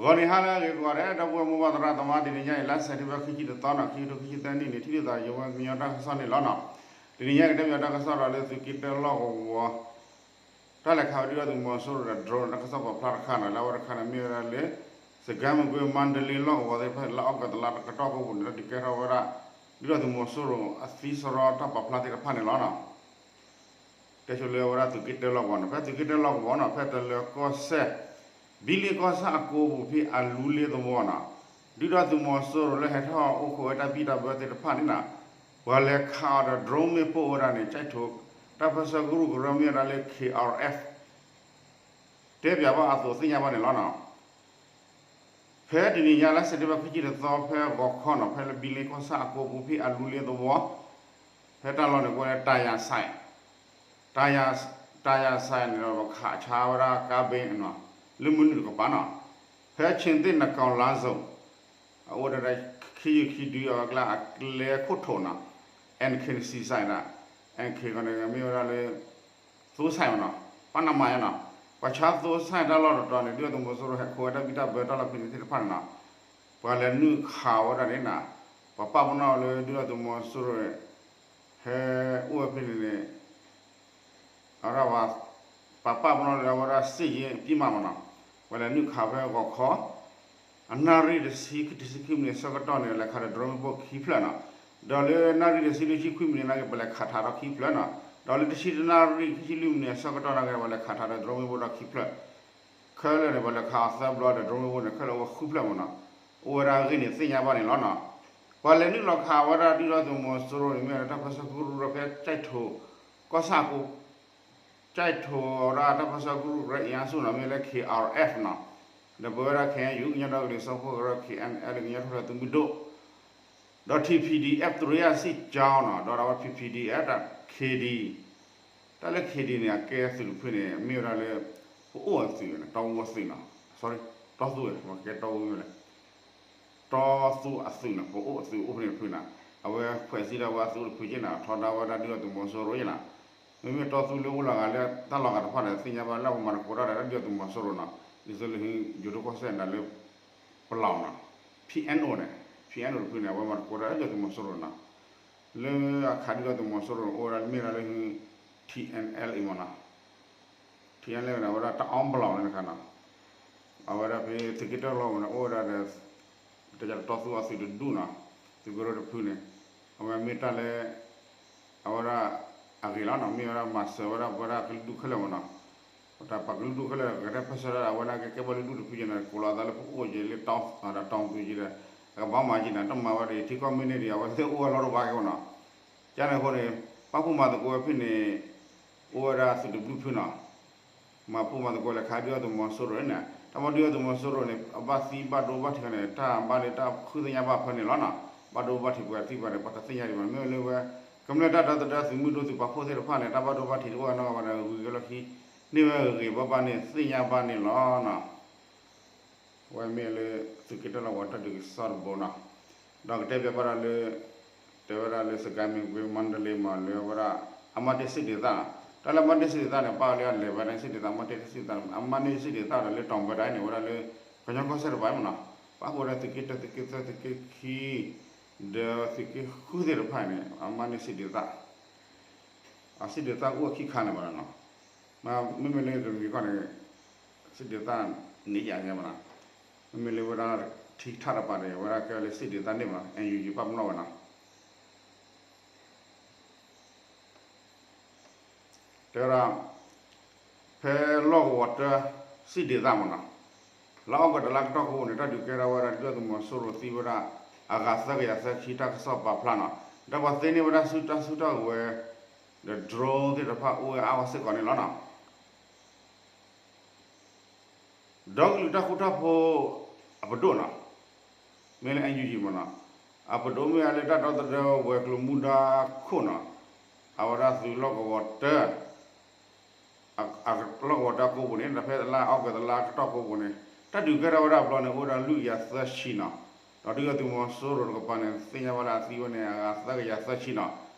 ဂီၤနံၤဟါလၢအဂ့ၤကိးဂၤဒဲး ဒီပုၢ်ဝဲၢ်မိၢ်ပၢ်သရၣ်သမါ တနံၤညါအံၤ လါစဲးပထ့ဘၢၣ် ခံဆံတသီနီၤ ခံကထိခံဆံသၢနံၣ်န့ၣ် ထံၣ်လိာ်သးယဝဲကညီတၢ်ကစီၣ်န့ၣ်လီၤနီၤ. တနံၤညါကတဲပၠးတၢ်ကစီၣ်ဒီးလၢ သုးက့တၢလီၢ်ကဝီၤ တၢ်လဲၤခးဝဲဒုၣ်ဒါသုးမီၤစိရိၤဒီး drone တၢ်ကစီၣ်ပာ်ဖျါတခါနီၤ လၢအဝဲတခါန့ၣ်မ့ၢ်ဝဲဒၣ်လၢ စကဲမကွ့ မါဒလ့လီၢ်ကဝီၤသ့ၣ်တဖၣ် လၢအီကူးတလါတကတီၢ်အဃိပူၤန့ၣ် တၢ်ဒုးကဲထီၣ်ဝဲဒၣ် ဒုၣ်ဒါသုးမီၤစိရိၤအသံစရီတၢ်ပာ်ဖျါသ့ၣ်တဖၣ်န့ၣ်လီၤနီၤ. တဲဆိလၢအဝဲဒၣ်သုးက့တၢလီၢ်ကဝီၤနီၤ ဖဲသုးက့တၢလီၢ်ကဝီၤနီၤ ဖဲတလၢၤကီၢ်စဲၣ် ဘံလ့ကီၢ်ဆၣ်အကိပူၤဖဲအလူလ့သဝီနီၤ ဒုၣ်ဒါသုးမီၤစိရိၤလၢဟဲထီၣ်အိၣ်ခိးဝဲတၢ်ဘံၣ်တၢ်ဘၢသ့ၣ်တဖၣ်န့ၣ်နီၤ ပှၤလဲၤခးအီၤဒီး drone မ့ၣ်ပိၢ်ဝဲဒၣ်န့ၣ် ကၠဲးထိး တၢ်ပၢၢ်ဆၢကရူၢ်ကရၢမ့ၢ်ဝဲဒၣ်လၢ K R F တဲပၠးဘၣ်အသိးသ့ၣ်ညါဘၣ်န့ၣ်လီၤနီၤ. ဖဲတနံၤညါလါစဲးပထ့ဘၢၣ် ခံဆံတသီ ဖဲဂီၤခီနီၤ ဖဲလၢဘံလ့ကီၢ်ဆၣ်အကိပူၤဖဲအလူလ့သဝီ ဖဲတၢ်လီၢ်န့ၣ် ကိးဝဲလၢ တၢ်ယၤစဲး တၢ်ယၤစဲးန့ၣ်ဒီး ပခးဆါဝဲဒၣ်ကါဘ့နီၤ လၢမနုၤတကပၤနီၤ ဖဲဆ့ၣ်သ့ၣ်နကီၤလါစိၤ အအိၣ်ဝဲဒၣ် ခံယုၢ်ခံဒုအကျါ အကျဲခိၣ်ထိးနီၤ အဲၣ်ခ့ၣ်စံစဲးနီၤ အဲၣ်ခ့ၣ်ကီးန့ၣ် မ့ၢ်ဝဲဒၣ်လၢ သိစဲးမနီၤ ပၢ်နမၤယါနီၤ ပှၤဆါသိစဲးတၢ်လီၢ်တတီၤန့ၣ် ဒုၣ်ဒါသုးမီၤစိရိၤဟဲခိးဝဲတၢ်ဘံၣ်တၢ်ဘၢတၢ်လီၢ်ဖဲန့ၣ်သ့ၣ်တဖၣ်န့ၣ်နီၤ ပှၤလဲၤနုာ်ခးဝဲဒၣ်န့ၣ်နီၤ ပှၤပာ်ပနီၣ်လၢဒုၣ်ဒါသုးမီၤစိရိၤ ဟဲအိၣ်ဝဲဖဲန့ၣ်န့ၣ် အဝဲဒၣ် ပှၤပာ်ပနီၣ်လၢအဝဲဒၣ် စစ်ရေးအပြစ်မှတ် မနီၤ ပှၤလဲၤနုာ်ခးဖဲဂီၤခီ အနၣ်ရံၣ်တဆံ တဆံခံမံးနံးအဆၢကတီၢ်န့ၣ် လဲၤခးဒီး drone မ့ၣ်ပိၢ်ခံဖျၢၣ်နီၤ ဒီးလၢနၣ်ရံၣ်တဆံလွံၢ်ဆံခွံမံးနံးနာ်က့ ပလဲၤခးထးထီၣ်ခံဖျၢၣ်နီၤ ဒီးလၢတဆံတနၣ်ရံၣ် ခံဆံလွံၢ်မံးနံးအဆၢကတီၢ်နာ်က့ ပှၤလဲၤခးထးဒီး drone မ့ၣ်ပိၢ်ဒီးခံဖျၢၣ် ခဲလၢာ်န့ၣ် ပှၤလဲၤခးအီၤသၢဘျီဒီး drone မ့ၣ်ပိၢ်န့ၣ် ခဲလၢာ်အိၣ်ဝဲဃုဖျၢၣ်မနီၤ အိၣ်ဝဲဒၣ်အဂ့ၢ်န့ၣ်သ့ၣ်ညါဘၣ်န့ၣ်လီၤနီၤ ပှၤလဲၤနုာ်လီၤခးဝဲဒၣ်ဒုၣ်ဒါသုးမီၤစိရိၤန့ၣ် မ့ၢ်ဝဲဒၣ်တၢ်ပၢၢ်ဆၢကရူၢ်ကရၢဖဲကၠဲးထိး ကီၢ်ဆၣ်အကိ ကၠဲးထိးဝဲဒၣ်တၢ်ပၢၢ်ဆၢကရူၢ်ကရၢအ့ၣ်အါဆူၣ်နီၤ မ့ၢ်လၢ K R F နီၤ ဒီးပဝဲဒၣ် K N U ကညီဒီကလုာ်စၢဖှိၣ်ကရၢ K N L ကညီထူၣ်ဖျဲးသုးမုၢ်ဒိၣ် ဒီး T P D F သုးရ့ၣ်စံၣ်ကၠီနီၤ ဒီးဒၣ်ဝဲ P P D F တၢ် K D တၢ်လၢ K D န့ၣ် အကဲသုးတဖုန့ၣ် မ့ၢ်ဝဲဒၣ်လၢ ပအိၣ်အသုး တီအူအသုးနီၤ sorry တီသူဝဲ မ့ၢ်ကဲတီအူဝဲလဲၣ် တီသူအသုးနီၤ ပအိၣ်အသုးအိၣ်ဖဲန့ၣ်တဖုနီၤ အဝဲဖှဲးစံးဒၣ်ဝဲအသုးအိၣ်တဖုက့နီၤ ထီဒါဝဲဒၣ်ဒုၣ်ဒါသုးမီၤစိရိၤက့နီၤ မ့မ့ၢ်တီသူလၢအိၣ်လီၤဂာ်လၢတၢ်လီၤဂာ်တဖၣ်ဒီး သ့ၣ်ညါဘၣ်လၢပမၤသကိးတၢ်ဒီးတၢ်ဒုၣ်ဒါသုးမီၤစိရိၤနီၤ ဒ်သိးလၢ ယိၤဒိၣ်ကီၢ်စဲၣ်ဒၣ်လၢ ပလီၤနီၤ P N O န့ၣ် P N O တဖုန့ၣ် အဝဲမၤသကိးတၢ်ဒုၣ်ဒါသုးမီၤစိရိၤနီၤ လၢအခးဒုၣ်ဒါသုးမီၤစိရိၤအိၣ်ဝဲဒၣ်မ့ၢ်ဒၣ်လၢ T N L အံၤမနီၤ T N L န့ၣ် အဝဲဒၣ်တအီပလီၤန့ၣ်တခါနီၤ အဝဲဒၣ်ဖဲသုးက့တၢလီၢ်ဝဲန့ၣ် အိၣ်ဝဲဒၣ်ဒီး တၢ်တီသူအသုးတဒူၣ်နီၤ သုးကရၢတဖုန့ၣ် အဝဲမ့ၢ်တၢ်လၢ အဝဲဒၣ် အဂ့ၤလီၤနီၤ မ့ၢ်ဝဲဒၣ်မၤစၢၤဝဲဒၣ်ပဝဲဒၣ်ကလုာ်ဒူၣ်ခဲလၢာ်မနီၤ ပတၢ်ပာ်ကလုာ်ဒူၣ်ခဲလၢာ် ကတဲပၢၢ်ဆၢဒၣ်အဝဲဒၣ်ကဲကဲဘၣ်လၢဒူၣ်တဖုယဲန့ၣ် ကိးလီၤအသးလၢပအိၣ်က့ၤလၢတီၤ ဒီးတီၤပူၤက့ၤဒီး အကဘၣ်မၤက့ၤန့ၣ် တမၤဝဲဒီးထံကီၢ်မ့ၢ်န့ၢ်ဒံး အဝဲသ့ၣ်အိၣ်ဝဲလီၤတဘၣ်က့ၤမနီၤ ကန့ၣ်အဃိန့ၣ် ပာ်ဖှိၣ်မၤသကိးဝဲဖဲန့ၣ် အိၣ်ဝဲဒၣ်သုးတဘျုးဖုနီၤ မၤဖှိၣ်မၤသကိးလဲၤခးဒုၣ်ဒါသုးမီၤစိရိၤန့ၣ် တၢ်မ့ၢ်ဒုၣ်ဒါသုးမီၤစိရိၤန့ၣ် အဘၣ်သံဘၣ်ဒိဘၣ်ထံးန့ၣ် တၢ်ဘၣ်လၢတၢ်ဃုသ့ၣ်ညါဘၣ်ဖဲန့ၣ်လီၤနီၤ ဘၣ်ဒိဘၣ်ထံးပှၤသံဘၣ်န့ၣ် ပှၤတသ့ၣ်ညါဒံးဘၣ် မ့ၢ်လၢဝဲ ကမျၢၢ်တၢ်ဒီသဒၢသုးမုၢ်ဒိၣ်သုးပာ်ဖှိၣ်သ့ၣ်တဖၣ်န့ၣ် တၢ်ဘၣ်ဒိဘၣ်ထံးတအိၣ်နီတဂၤဘၣ်န့ၣ် ဂုၤက့ၤလီၢ်ခံ န့ၢ်ဝဲဂ့ၤဂ့ၤဘၣ်ဘၣ်န့ၣ် သ့ၣ်ညါဘၣ်န့ၣ်လီၤနီၤ အဝဲမ့ၢ်လၢ သုးက့တၢလီၢ်ကဝီၤတၢ်ဒုးကစီၣ်တဘိနီၤ ဒီးကတဲပၠးဘၣ်ဒီးလၢ တဲဝဲဒၣ်လၢ စစ်ကိုင်း မကွေး မန္တလေး မ့ၢ်လၢအဝဲဒၣ် အမှတ်တစ် စစ်ဒေသနီၤ တၢ်လၢ အမှတ်တစ် စစ်ဒေသန့ၣ် ပာ်ဝဲလၢအလဲၤဝဲဒၣ် စစ်ဒေသ အမှတ်တစ် စစ်ဒေသ အမှတ်နှစ် စစ်ဒေသဒီးလၢ တောင်ပိုင်းတိုင်းန့ၣ် ဝဲဒၣ်လၢ ကညီကီၢ်စဲၣ်တပၤမနီၤ ပာ်ဃုာ်ဝဲဒၣ်သုးက့တၢ သုးက့သၢ သုးက့ခံ ဒီးသုးက့ဃုသ့ၣ်တဖၣ်န့ၣ် အမှတ်နှစ် စစ်ဒေသ အ စစ်ဒေသ အိၣ်အခံခါန့ၣ်ဘၣ်နီၤ မ့မ့ၢ်လၢတမံၤခီန့ၣ် စစ်ဒေသ န့ၣ်ယၤညါမနီၤ မ့မ့ၢ်လၢဝဲဒၣ် ထံထၣ်တပၤန့ၣ် ဝဲဒၣ်ကဲလၢ စစ်ဒေသ န့ၣ်မနီၤ NUG ပာ်ပနီၣ်ဝဲနီၤ တဲဝဲဒၣ် ဖဲလီၢ်ကဝီၤတၢ စစ်ဒေသ မနီၤ လၢအီကူးတလါကတီၢ်ကိးပူၤန့ၣ် တၢ်ဒုးကဲထီၣ်ဝဲဒၣ် ဒုၣ်ဒါသုးမီၤစိရိၤသံဝဲဒၣ် အဂၤသၢကယၤသၢဆံ တၢ်ကစီၣ်ပာ်ဖျါနီၤ ဒီးပှၤသ့န့ၢ်ဝဲဒၣ်ဆူတၢ်စုတၢ်ကဝဲၤ ဒီး drone သ့ၣ်တဖၣ်အိၣ်ဝဲအါဝဲစ့ၢ်ကီးန့ၣ်လီၤနီၤ ဒီကလုာ်တၢ်ဃူတၢ်ဖိး အပဒိၣ်နီၤ မ့ၢ်လၢ NUG မနီၤ အပဒိၣ်မ့ၢ်ဝဲလၢတၢ်ဒီသဒၢဝဲၤကျိၤမူဒါခိၣ်နီၤ အဝဲဒၣ်သုးလီၢ်ကဝီၤတၢ လီၢ်ကဝီၤတၢကိးပူၤန့ၣ် ဒီးဖဲလါအီကူးတလါကတီၢ်ကိးပူၤန့ၣ် တၢ်ဒုးကဲထီၣ်ဝဲဒၣ်အဘျီန့ၣ် အိၣ်ဝဲဒၣ်လွံၢ်ကယၤသၢဆံနီၤ ဒီးဒုၣ်ဒါသုးမီၤစိရိၤတကပၤန့ၣ် သ့ၣ်ညါဝဲဒၣ်အသံဝဲန့ၣ် အဂၤသၢကယၤသၢဆံနီၤ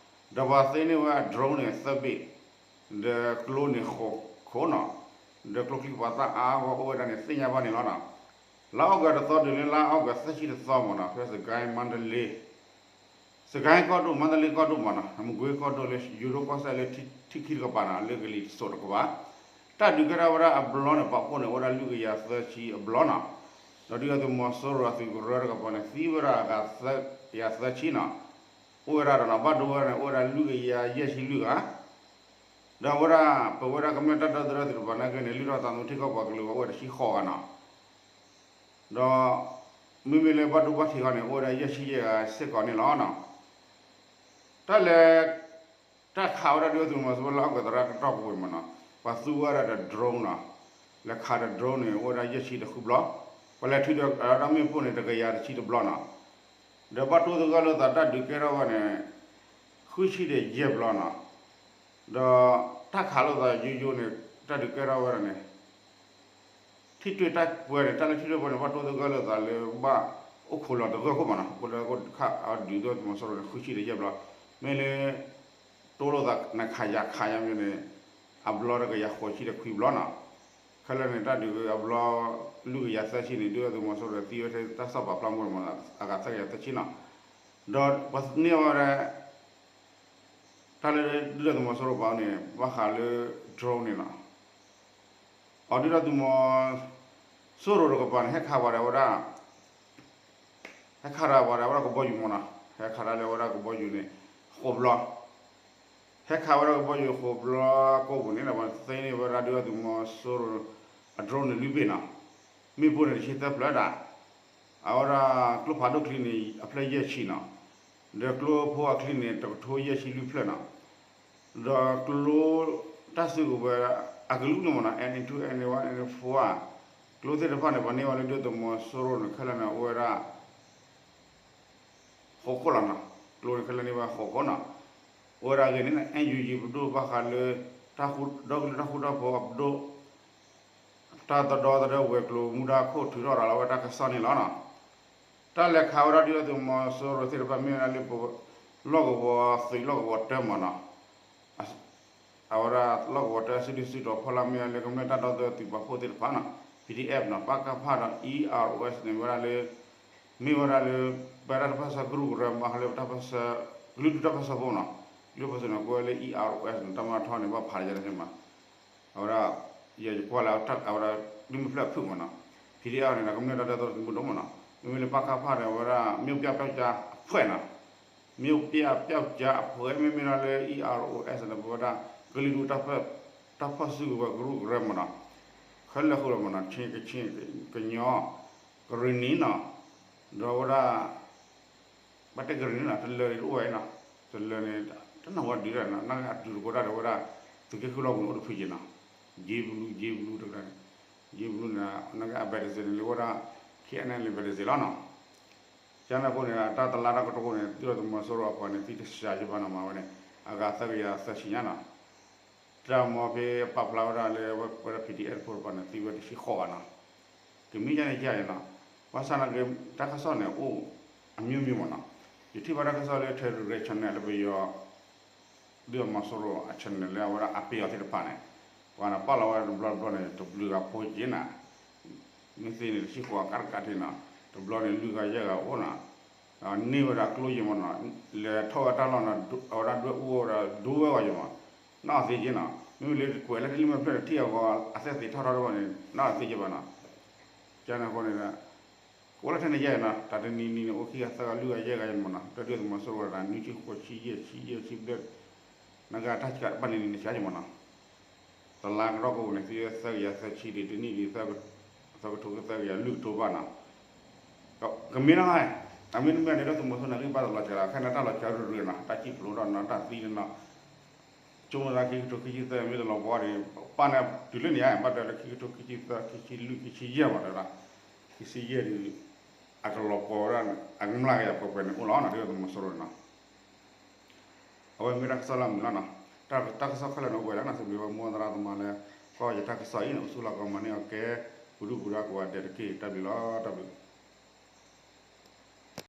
ဒီးပှၤသ့န့ၢ်ဝဲ drone န့ၣ် သၢဘ့ၣ် ဒီးကျိန့ၣ်ဃိးခိၣ်နီၤ ဒီးကျိချံပှၤသၣ်အါဂီၢ်အိၣ်ဝဲဒၣ်န့ၣ် သ့ၣ်ညါဘၣ်န့ၣ်လီၤနီၤ လါအီကူးတသီတုၤလၢလါအီကူးသၢဆံတသီမ့ၢ်နီၤ ဖဲစကဲမါတလ့ စကဲကီၢ်ဒိၣ် မါတလ့ကီၢ်ဒိၣ်မ့ၢ်နီၤ မကွ့ကီၢ်ဒိၣ်လၢယိၤဒိၣ်ကီၢ်စဲၣ်လၢထံခံတကပၤနီၤ လၢကလံၤစိးတကပၤ တၢ်ဒုးကဲထီၣ်ဝဲဒၣ်အဘျီန့ၣ် ပာ်ဖှိၣ်န့ၣ် အိၣ်ဝဲဒၣ်လွံၢ်ကယၤသၢဆံအဘျီနီၤ ဒီးဒုၣ်ဒါသုးမီၤစိရိၤအသုးကရၢတကပၤန့ၣ် သံဝဲဒၣ်အဂၤသၢကယၤသၢဆံနီၤ အိၣ်ဝဲဒၣ်ဒီးနီၤ ဘၣ်ဒိဝဲဒၣ်န့ၣ် အိၣ်ဝဲဒၣ်လွံၢ်ကယၤယဲၢ်ဆံလွံၢ်ဂၤ ဒီးအဝဲဒၣ် ပဝဲဒၣ်ကမျၢၢ်တၢ်ဒီသဒၢသုးတကပၤနာ်က့န့ၣ် လုၢ်ထီၣ်သးသမူထံကီၢ်ပှၤကလုာ်ဝဲအိၣ်ဝဲဒၣ်တဆံဃိးဂၤနီၤ ဒီး မ့မ့ၢ်လၢဘၣ်ဒိဘၣ်ထံးဃီန့ၣ် အိၣ်ဝဲဒၣ်ယဲၢ်ဆံယဲၢ်ဂၤစ့ၢ်ကီးန့ၣ်လီၤနီၤ တၢ်လဲၤ တၢ်ခးဝဲဒၣ်ဒုၣ်ဒါသုးမီၤစိရိၤ လၢအီကူးသရၣ်ကတီၢ်ပူၤမ့ၢ်နီၤ ပှၤသူဝဲဒၣ်ဒီး drone နီၤ လဲၤခးဒီး drone န့ၣ် အိၣ်ဝဲဒၣ်ယဲၢ်ဆံတဃုဘျီ ပှၤလဲၤထုးဒီးမ့ၣ်ပိၢ်န့ၣ် တကယၤတဆံတဘျီနီၤ ဒီးဘၣ်တိၢ်သဂၢၢ်လိာ်သးတၢ်ဒုးကဲထီၣ်ဝဲန့ၣ် ဃုဆံဒီးယဲၢ်ဘျီနီၤ ဒီးတၢ်ခးလိာ်သးယိယိန့ၣ် တၢ်ဒုးကဲထီၣ်ဝဲဒၣ်န့ၣ် ထံၣ်တၢ်ပှဲၤန့ၣ် တၢ်လၢထံၣ်တၢ်ပှဲၤန့ၣ် ဘၣ်တိၢ်သဂၢၢ်လိာ်သးလၢဘၣ်အိၣ်ခိးလီၤတဂၢၢ်ခိၣ်မ့ၢ်နီၤ အိၣ်လၢခိၣ်ခးအီၤဒုးဒုၣ်ဒါသုးမီၤစိရိၤန့ၣ် ဃုဆံဒီးယဲၢ်ဘျီ မ့ၢ်လၢ တိၢ်လိာ်သးနခးယၤခးယၤမ့ၢ်န့ၣ် အဘျီတကယၤဃိးဆံဒီးခွံဘျီနီၤ ခဲလၢာ်န့ၣ် တၢ်ဒုးအဘျီ လွံၢ်ကယၤသၢဆံန့ၣ် ဒုၣ်ဒါသုးမီၤစိရိၤသံဝဲထဲတၢ်စီၣ်ပာ်ဖျါမိၢ်မ့ၢ်နီၤ အဂၤသၢကယၤသၢဆံနီၤ ဒီးပှၤန့ၢ်ဝဲဒၣ် တၢ်လၢဒုၣ်ဒါသုးမီၤစိရိၤပာ်န့ၣ် ဘၣ်ဃးလၢ drone န့ၣ်လီၤ. အီၤဒုၣ်ဒါသုးမီၤ စိရိၤတကပၤန့ၣ် ဟဲခးပှၤဒီးဝဲဒၣ် ဟဲခးဒီးပှၤဒီးဝဲဒၣ်ကဘီယူၤမ့ၢ်နီၤ, ဟဲခးဒၣ်လၢဝဲဒၣ်ကဘီယူၤန့ၣ် ဃိးဘျီ, ဟဲခးဝဲဒၣ်ကဘီယူၤဃိးဘျီကိးပူၤန့ၣ် ပှၤသ့န့ၢ်ဝဲဒၣ်ဒုၣ်ဒါသုးမီၤစိရိၤ အ drone န့ၣ်လွံၢ်ဘ့ၣ်နီၤ, မ့ၣ်ပိၢ်န့ၣ်တဆံသၢဖျၢၣ်ဒၣ်, အဝဲဒၣ်ကျိဖးဒိၣ်ချံန့ၣ် အဖျၢၣ်ယဲၢ်ဆံနီၤ, ဒီးကျိဖိအချံန့ၣ် တကထိယဲၢ်ဆံလွံၢ်ဖျၢၣ်နီၤ, ဒီးကျိ တၢ်စုကဝဲၤ အကလုာ်ကလုာ်မ့ၢ်နီၤ, N A two, N A one, N A four ကျိသ့ၣ်တဖၣ်န့ၣ် ပှၤန့ၢ်ဝဲလၢဒုၣ်ဒါသုးမီၤစိရိၤန့ၣ် ခဲလၢာ်န့ၣ် အိၣ်ဝဲဒၣ် ဃိးခိၣ်လီၤနီၤ, ကျိန့ၣ်ခဲလၢာ်န့ၢ်ဝဲဃိးခိၣ်နီၤ, အိၣ်ဝဲဒၣ်အဂ့ၢ်န့ၣ် N U G ပဒိၣ်ဘၣ်ဃးလၢ တၢ်ဃူ ဒီကလုာ်တၢ်ဃူတၢ်ဖိးအပဒိၣ် တၢ်သဒီသဒၢဝဲၤကျိၤမူဒါခိၣ်ထုးထီၣ်ရၤလီၤဝဲတၢ်ကစီၣ်န့ၣ်လီၤနီၤ. တၢ်လဲၤခးဝဲဒၣ်ဒုၣ်ဒါသုးမီၤစိရိၤသ့ၣ်တဖၣ်မ့ၢ်ဝဲဒၣ်လၢ လီၢ်ကဝီၤသုးလီၢ်ကဝီၤတၢမ့ၢ်နီၤ, အဝဲဒၣ်လီၢ်ကဝီၤတၢအစုဒုၣ်စုတီၤဖီလာ်မ့ၢ်ဝဲလၢကမျၢၢ်တၢ်ဒီသဒၢသုးပာ်ဖှိၣ်သ့ၣ်တဖၣ်နီၤ, P D F နီၤ, ပကဖ ဒီး E R O S န့ၣ် ဝဲဒၣ်လၢ မ့ၢ်ဝဲဒၣ်လၢ ပဝဲဒၣ်တၢ်ပၢၢ်ဆၢကရူၢ်ကရၢမး လၢပတၢ်ပၢၢ်ဆၢ ကလုာ်ဒူၣ်တၢ်ပၢၢ်ဆၢဖိနီၤ, ကလုာ်ပၢၢ်ဆၢန့ၣ် ကွဲးလၢ E R O S န့ၣ် တၢ်မၤထီန့ၣ် ဘၣ်ဖးယၤန့ၣ်မး အဝဲဒၣ် ယကွၢ်လၢအဝဲဒၣ် ဒ်မ့ၢ်ဖျၢၣ်အဖုၣ်မ့ၢ်နီၤ, P D F န့ၣ်ဒီး ကမျၢၢ်တၢ်ဒီသဒၢသုးမုၢ်ဒိၣ်မ့ၢ်နီၤ, မ့မ့ၢ်လၢ ပကဖ ဒီး အဝဲဒၣ် မြို့ပြပျောက်ကျားအဖွဲ့နီၤ, မြို့ပြပျောက်ကျားအဖွဲ့ မ့မ့ၢ်ဒၣ်လၢ E R O S န့ၣ် ပဝဲဒၣ် ကလုာ်ဒူၣ် တၢ်ဖီၣ်စုကဝဲၤကရူၢ်ကရၢမ့ၢ်နီၤ, ခဲလၢာ်ဃိလီၤမ့ၢ်နီၤ, ခ့ကဆ့ကညီ ကရ့ၣ်နံၤနီၤ, ဒီးဝဲဒၣ် ဘၣ်တဲကရ့ၣ်နံၤနီၤ, တလၢာ်န့ၣ်တအိၣ်ဝဲနီၤ, တလၢာ်န့ၣ် တနၢ်ဟူဒုးတၢ်နီၤ, နာ်က့အတုၤတကိးတၢ်ဒီးဝဲဒၣ် သုးက့ဃုလီၢ်ပူၤန့ၣ်အိၣ်တဖုယံၤနီၤ, ယ့ဘလူး ယ့ဘလူးတကးန့ၣ်, ယ့ဘလူးန့ၣ် နာ်က့အ ဘက်တစ့း န့ၣ် လၢဝဲဒၣ် K N L ဘက်တစ့း လီၤနီၤ, ကန့ၣ်အဃိန့ၣ် တၢ်တလါတၢ်ကတိၤန့ၣ် ဒုၣ်ဒါသုးမီၤစိရိၤအပှၤန့ၣ် သံတစှၤယဘၣ်နီၤ, မၤဝဲန့ၣ် အဂၤသၢကယၤသၢဆံညါနီၤ တၢ်မီဖဲပာ်ဖျါဝဲဒၣ်လၢ ဝဲဒၣ် P D F ဖိတပၤန့ၣ် သံဝဲတဆံဃိးဂၤနီၤ, ကမ့ၢ်ယါန့ၣ်ယါနီၤ, ဘၣ်ဆၣ်နာ်က့ တၢ်ကစီၣ်န့ၣ်အိၣ် အမျိုးမျိုးမ့ၢ်နီၤ, ယထံၣ်ဘၣ်တၢ်ကစီၣ်လၢ Telegram channel လၢပယီၤ ဒုၣ်ဒါသုးမီၤစိရိၤအ channel လၢအဝဲဒၣ်အပယီၤသ့ၣ်တဖၣ်န့ၣ်, ပှၤန့ၣ်ပာ်လီၤဝဲတဘျီတဘျီန့ၣ် တဘျုးဂၤဖိက့ၤနၤ, မ့ၢ်သ့န့ၣ် တဆံဃိးဂၤကးတကးတ့ၢ်နီၤ, တဘျီန့ၣ် လွံၢ်ဂၤယဲၢ်ဂၤအိၣ်နီၤ န့ၢ်ဝဲဒၣ်ကျိယံၤမ့ၢ်နီၤ, လဲၤထီၣ်ဝဲတၢ်လီၢ်နီၤ, အဝဲဒၣ်ဒွဲၣ်အူဝဲဒၣ်ဒိဝဲဂီၤယံၤမ့ၢ်, နၢ်အီၤသ့က့ၤနီၤ, မ့မ့ၢ်လၢကွဲးလၢတလံၣ်မ့ၢ်ဖျၢၣ်န့ၣ် ထံၣ်အဂီၤ အသဲသ့းထီၣ်ထီၣ်တဘၣ်န့ၣ် နၢ်အီၤသ့က့ၤဘၣ်နီၤ, ကန့ၣ်အဃိန့ၣ် ကအိၣ်လၢထဲန့ၣ်ယဲၢ်နီၤ, တၢ်တနံၤနံၤန့ၣ် အိၣ်ခံဂၤသၢဂၤလွံၢ်ဂၤယဲၢ်ဂၤယံၤမ့ၢ်နီၤ, တၢ်ဒုၣ်ဒါသုးမီၤစိရိၤဝဲဒၣ် နွံဆံဃိးဆံယဲၢ်ဆံယဲၢ်ဆံဘျဲၣ်, နာ်က့တၢ်ဘၣ်နံၤနံၤန့ၣ်ဆံးယံၤမ့ၢ်နီၤ တလါကတီၢ်ကိးပူၤန့ၣ် သံသၢကယၤသၢဆံဒံး, တနံၣ်ဒံး သၢကထိခံသၢကယၤလွံၢ်ကထိဘၣ်နီၤ, ကမ့ၢ်နီၤ, အမ့ၢ်တမ့ၢ်န့ၣ် ဒုၣ်ဒါသုးမီၤစိရိၤန့ၣ် ဂံၢ်ဘါတလီၤစှၤလီၤ, ခဲန့ၣ်တၢ်လီၤစှၤရုၢ်ရုၢ်နီၤ, တၢ်စံၣ်ဖျိးထီၣ်နီၤ, တၢ်သံန့ၣ်နီၤ, ကၠိမ့ၢ်သးခံကထိခံဆံသၢမ့ၢ်တလီၤဘှီဒီး ပာ်န့ၣ်တုၤလၢန့ၣ်ဧါ, ဘၣ်တဲလၢခံကထိခံဆံသၢ ခံဆံလွံၢ် ခံဆံယဲၢ်မ့ၢ်တဲဒၣ်, ခံဆံယဲၢ်ဒံး အကလီၤပှီၤဝဲဒၣ်န့ၣ် အကမျၢၢ်ကယၤပှဲၤပှဲၤန့ၣ်အိၣ်လီၤနီၤ, ဒုၣ်ဒါသုးမီၤစိရိၤန့ၣ်နီၤ အဝဲမ့ၢ်တၢ်ကစီၣ်လၢအမုာ်လီၤနီၤ, တၢ်ကစီၣ်ခဲလၢာ်န့ၣ် အိၣ်ဝဲဒၣ်နီၤ, စံးဘျုးဝဲမိၢ်သရၣ်သမါလၢ ကွၢ်ယတၢ်ကစီၣ်အံၤန့ၣ် အိၣ်ဆူၣ်လီၤကီးမၤန့ၢ်အီၤကဲ ပူၤဒုၣ်ပူၤဒါကိးဂၤဒဲးတက့ၢ်, တၢ်ဘျုးလီၤ, တၢ်ဘျုး